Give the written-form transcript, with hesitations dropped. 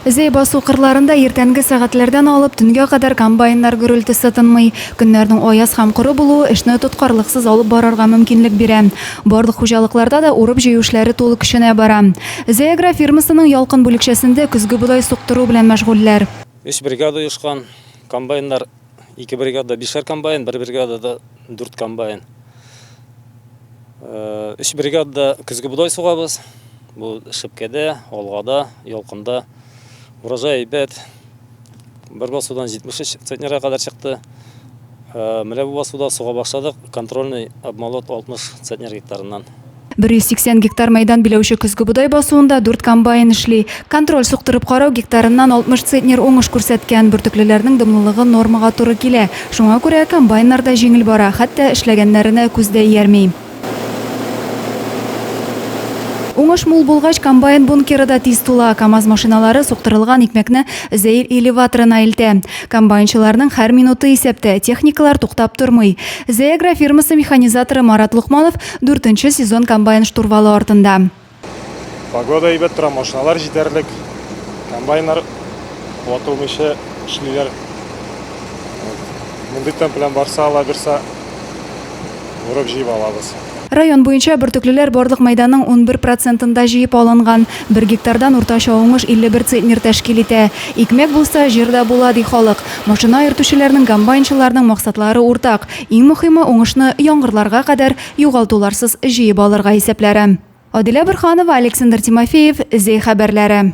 Зәй басу кырларында иртәнге сәгатьләрдән алып төнгә кадәр комбайннар гөрелтесе тынмый. Көннәрнең аяз һәм коры булуы эшне тоткарлыксыз алып барырга мөмкинлек бирә. Барлык хуҗалыкларда да урып-җыю эшләре тулы көченә бара. Зәй агрофирмасының Ялкын бүлекчәсендә көзге бодай суктыру белән мәшгульләр. Өч бригада оешкан. Комбайннар, ике бригадада бишәр комбайн, бер бригадада дүрт комбайн. Өч бригадада көзге бодай сугабыз. Бу Шепкәдә, Алгада, Ялкында. Урожай әйбәт. Бер басудан 73 центнерга кадәр чыкты. Менә бу басуда суга башладык. Контрольный обмолот 60 центнер гектарыннан. 180 гектар мәйдан биләүче көзге бодай басуында дүрт комбайн эшли. Контроль суктырып карау гектарыннан 60 центнер уңыш күрсәткән. Бөртеклеләрнең дымлылыгы нормага туры килә. Шуңа күрә комбайннар да җиңел бара, хәтта эшләгәннәренә күз дә иярми. Уңыш мул булгач, комбайн бункеры да тиз тула. КАМАЗ машиналары суктырылган икмәкне Зәй элеваторына илтә. Комбайнчыларның һәр минуты исәптә, техникалар туктап тормый. Зәй агрофирмасы механизаторы Марат Локманов дүртенче сезон комбайн штурвалы артында. Погода әйбәт тора, машиналар җитәрлек, комбайннар ватылмыйча эшлиләр. Мондый темп белән барса, Алла бирса, урып җыеп алабыз. Район буенча бөртеклеләр барлык мәйданның 11 процентында җыеп алынган. Бер гектардан уртача уңыш 51 центнер тәшкил итә. Икмәк булса, җыр да була, ди халык. Машина йөртүчеләрнең, комбайнчыларның максатлары уртак. Иң мөхиме, уңышны яңгырларга кадәр югалтуларсыз җыеп алырга исәпләре. Адилә Борһанова, Александр Тимофеев, Зәй хәбәрләре.